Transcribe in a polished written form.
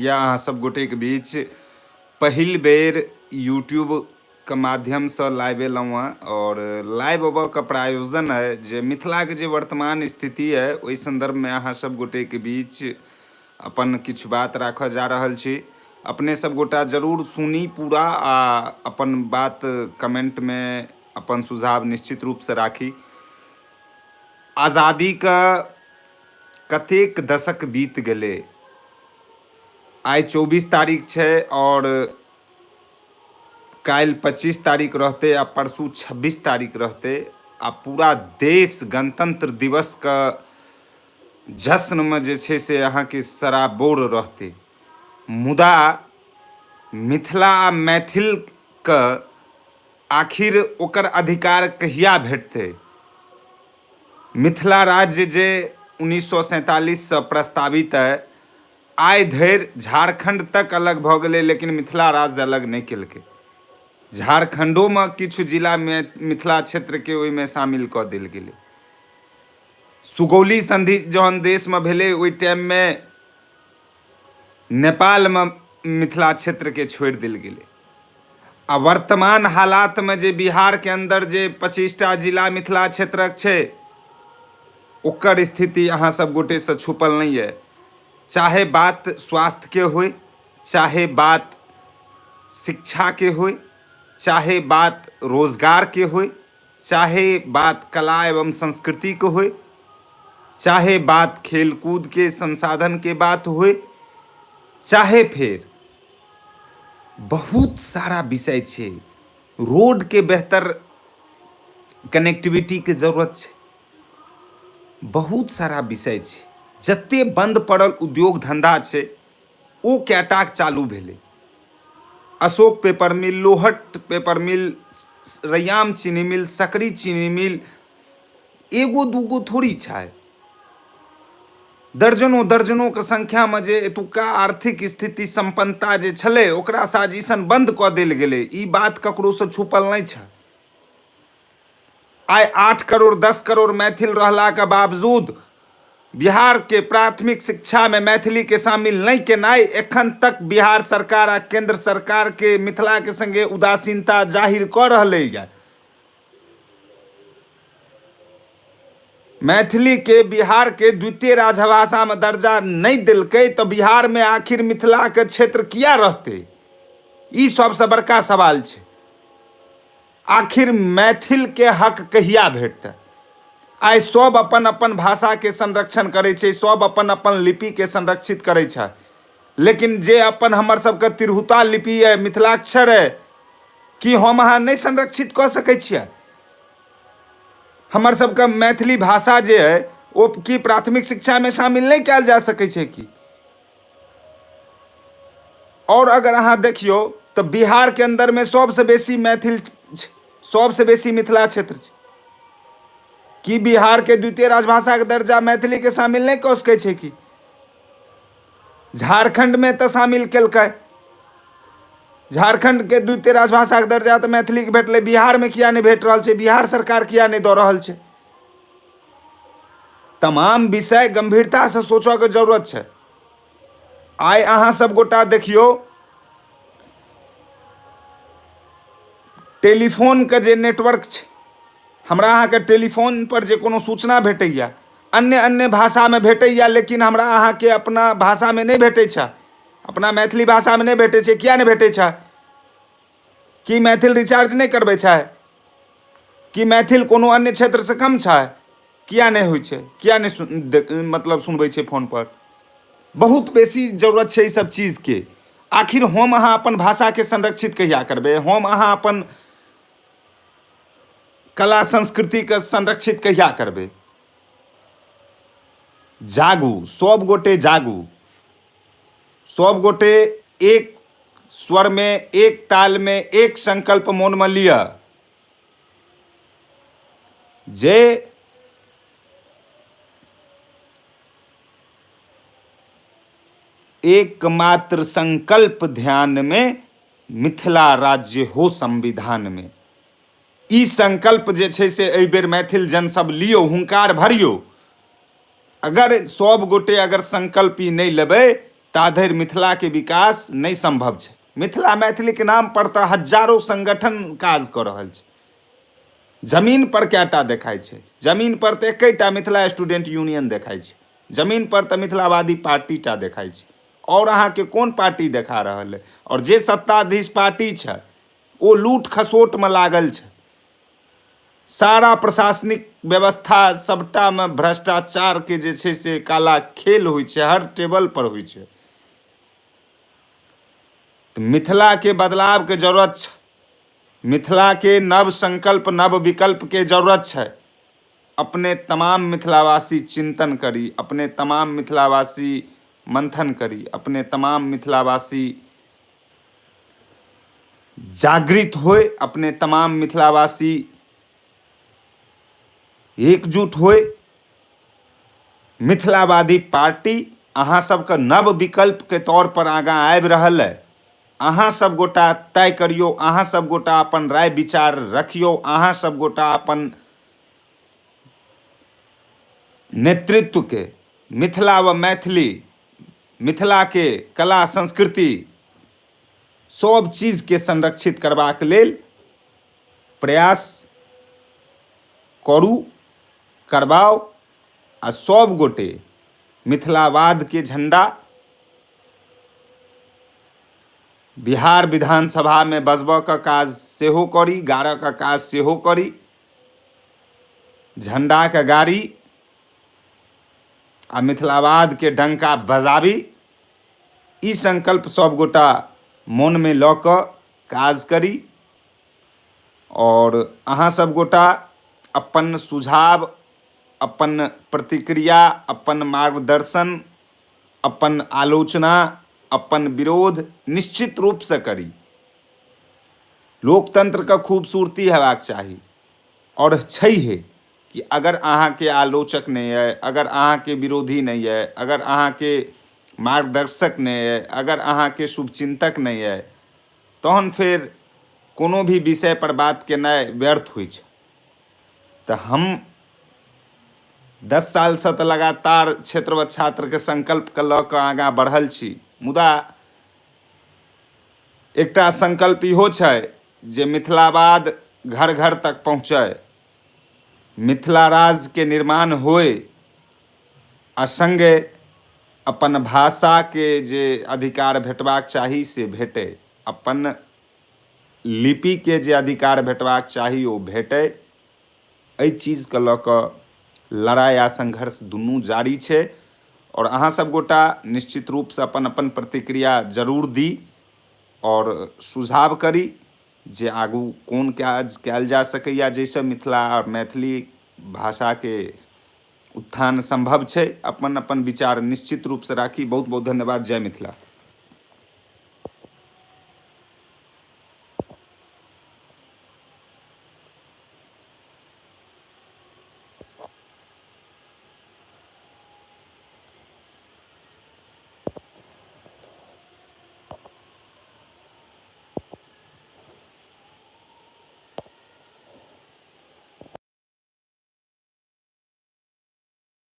या अहाँ सब गोटेके बीच पहिल बेर यूट्यूबके माध्यमसँ लाइव एलहुँ हँ आओर लाइव अबऽके प्रायोजन अइ जे मिथिलाके जे वर्तमान स्थिति अइ ओहि सन्दर्भमे अहाँ सब गोटेके बीच अपन किछु बात राखऽ जा रहल छी। अपने सब गोटा जरूर सुनी पूरा आ अपन बात कमेंटमे अपन सुझाव निश्चित रूपसँ राखी। आजादीके कतेक दशक बीत गेलै, आइ 24 तारीख छै आओर काल्हि 25 तारीख रहतै आ परसू 26 तारीख रहतै आ पूरा देश गणतंत्र दिवसके जश्नमे जे छै से अहाँके सराबोर रहतै। मुदा मिथिला आ मैथिलके आखिर ओकर अधिकार कहिया भेटतै? मिथिला राज्य जे 1947सँ प्रस्तावित अइ, आइ धरि झारखण्ड तक अलग भऽ गेलै लेकिन मिथिला राज्य अलग नहि केलकै। झारखण्डोमे किछु जिलामे मिथिला क्षेत्रके ओहिमे शामिल कऽ देल गेलै। सुगौली सन्धि जहन देशमे भेलै ओहि टाइममे नेपालमे मिथिला क्षेत्रके छोड़ि देल गेलै। आ वर्तमान हालातमे जे बिहारके अन्दर जे 25टा जिला मिथिला क्षेत्रक छै ओकर स्थिति अहाँ सब गोटेसँ छुपल नहि अइ। चाहे बात स्वास्थ्यके होइ, चाहे बात शिक्षाके होइ, चाहे बात रोजगारके होइ, चाहे बात कला एवं संस्कृतिके होइ, चाहे बात खेलकूदके संसाधनके बात होइ, चाहे फेर बहुत सारा विषय छै। रोडके बेहतर कनेक्टिविटीके जरूरत छै। बहुत सारा विषय छै। जते बन्द पड़ल उद्योग धन्धा छै ओ कएटाक चालू भेलै। Ashok paper mill, Lohat paper mill, Raiyam चीनी मिल, सकरी चीनी मिल, एगो दूगो थोड़ी छै। दर्जनों दर्जनोंके संख्यामे जे एतुक्का आर्थिक स्थिति सम्पन्नता जे छलै ओकरा साजिशन बन्द कऽ देल गेलै। ई बात ककरोसँ छुपल नहि छै। आइ 8 करोड़ 10 करोड़ मैथिल रहलाके बावजूद बिहारके प्राथमिक शिक्षामे मैथिलीके शामिल नहि केनाइ एखन तक बिहार सरकार आ केंद्र सरकारके मिथिलाके संगे उदासीनता जाहिर कऽ रहलैए। मैथिलीके बिहारके द्वितीय राजभाषामे दर्जा नहि देलकै तऽ बिहारमे आखिर मिथिलाके क्षेत्र किया रहतै? ई सबसँ बड़का सवाल छै। आखिर मैथिलके हक कहिया भेटतै? आइ सब अपन अपन भाषाके संरक्षण करै छै, सब अपन अपन लिपिके संरक्षित करै छै, लेकिन जे अपन हमर सबके तिरहुता लिपि अइ, मिथिलाक्षर अइ, की हम अहाँ नहि संरक्षित कऽ सकै छियै? हमर सबके मैथिली भाषा जे अइ ओ की प्राथमिक शिक्षामे शामिल नहि कयल जा सकै छै की? आओर अगर अहाँ देखियौ तऽ बिहारके अन्दरमे सबसँ बेसी मैथिल छै, सबसँ बेसी मिथिला क्षेत्र छै। की बिहारके द्वितीय राजभाषाके दर्जा मैथिलीके शामिल नहि कऽ सकै छै की? झारखण्डमे तऽ शामिल केलकै। झारखण्डके द्वितीय राजभाषाके दर्जा तऽ मैथिलीके भेटलै, बिहारमे किया नहि भेट रहल छै? बिहार सरकार किया नहि दऽ रहल छै? तमाम विषय गम्भीरतासँ सोचऽके जरूरत छै। आइ अहाँ सब गोटा देखियौ टेलीफोनके जे नेटवर्क छै, हमरा अहाँके टेलीफोन पर जे कोनो सूचना भेटैया अन्य अन्य भाषामे भेटैया, लेकिन हमरा अहाँके अपना भाषामे नहि भेटै छै, अपना मैथिली भाषामे नहि भेटै छै। किया नहि भेटै छै? की मैथिल रिचार्ज नहि करबै छै? की मैथिल कोनो अन्य क्षेत्रसँ कम छै? किया नहि होइ छै? किया नहि मतलब सुनबै छै फोनपर? बहुत बेसी जरूरत छै ई सब चीजके। आखिर हम अहाँ अपन भाषाके संरक्षित कहिया करबै? हम अहाँ अपन कला संस्कृतिके संरक्षित कहिया करबै? जागू, सब गोटे जागू, सब गोटे एक स्वरमे, एक तालमे, एक संकल्प मोनमे लिअ जे एकमात्र संकल्प ध्यानमे मिथिला राज्य हो संविधानमे। ई संकल्प जे छै से एहि बेर मैथिल जन सब लियौ, हुंकार भरियौ। अगर सब गोटे अगर संकल्प ई नहि लेबै ता धरि मिथिलाके विकास नहि सम्भव छै। मिथिला मैथिलीके नाम पर तऽ हजारो संगठन काज कऽ रहल छै। जमीन पर कएटा देखाइ छै? जमीन पर तऽ एकेटा मिथिला स्टूडेंट यूनियन देखाइ छै। जमीन पर तऽ मिथिलावादी पार्टी टा देखाइ छै। आओर अहाँके कोन पार्टी देखा रहल अइ? आओर जे सत्ताधीश पार्टी छै ओ लूट खसोटमे लागल छै। सारा प्रशासनिक व्यवस्था सबटामे भ्रष्टाचारके जे छै से काला खेल होइ छै, हर टेबल पर होइ छै। तऽ मिथिलाके बदलावके जरूरत छै। मिथिलाके नव संकल्प नव विकल्पके जरूरत छै। अपने तमाम मिथिलावासी चिंतन करी, अपने तमाम मिथिलावासी मंथन करी, अपने तमाम मिथिलावासी जागृत होय, अपने तमाम मिथिलावासी एकजुट होय। मिथिलावादी पार्टी अहाँ सबके नव विकल्पके तौर पर आगाँ आबि रहल अइ। अहाँ सब गोटा तय करियौ, अहाँ सब गोटा अपन राय विचार रखियौ, अहाँ सब गोटा अपन नेतृत्वके मिथिला व मैथिली, मिथिलाके कला संस्कृति सब चीजके संरक्षित करबाक लेल प्रयास करू, करबाउ आ सब गोटे मिथिलावादके झण्डा बिहार विधानसभामे बजबऽके काज सेहो करी, गाड़ऽके काज सेहो करी। झण्डाके गाड़ी आ मिथिलावादके डंका बजाबी, ई संकल्प सब गोटा मोनमे लऽ कऽ काज करी। आओर अहाँ सब गोटा अपन सुझाव, अपन प्रतिक्रिया, अपन मार्गदर्शन, अपन आलोचना, अपन विरोध निश्चित रूपसँ करी। लोकतन्त्रके खूबसूरती हेबाक चाही आओर छैहे कि अगर अहाँके आलोचक नहि अइ, अगर अहाँके विरोधी नहि अइ, अगर अहाँके मार्गदर्शक नहि अइ, अगर अहाँके शुभचिन्तक नहि अइ, तहन फेर कोनो भी विषय पर बात केनाइ व्यर्थ होइ छै। तऽ हम 10 सालसँ तऽ लगातार क्षेत्र व छात्रके संकल्पके लऽ कऽ आगाँ बढ़ल छी, मुदा एकटा संकल्प इहो छै जे मिथिलावाद घर घर तक पहुँचै, मिथिला राज्यके निर्माण होइ आ सङ्गे अपन भाषाके जे अधिकार भेटबाक चाही से भेटै, अपन लिपिके जे अधिकार भेटबाक चाही ओ भेटै। एहि चीजके लऽ कऽ लड़ाइ आ संघर्ष दुनू जारी छै आओर अहाँ सब गोटा निश्चित रूपसँ अपन अपन प्रतिक्रिया जरूर दी आओर सुझाव करी जे आगू कोन काज कयल जा सकैए जाहिसँ मिथिला आओर मैथिली भाषाके उत्थान सम्भव छै। अपन अपन विचार निश्चित रूपसँ राखी। बहुत बहुत धन्यवाद। जय मिथिला।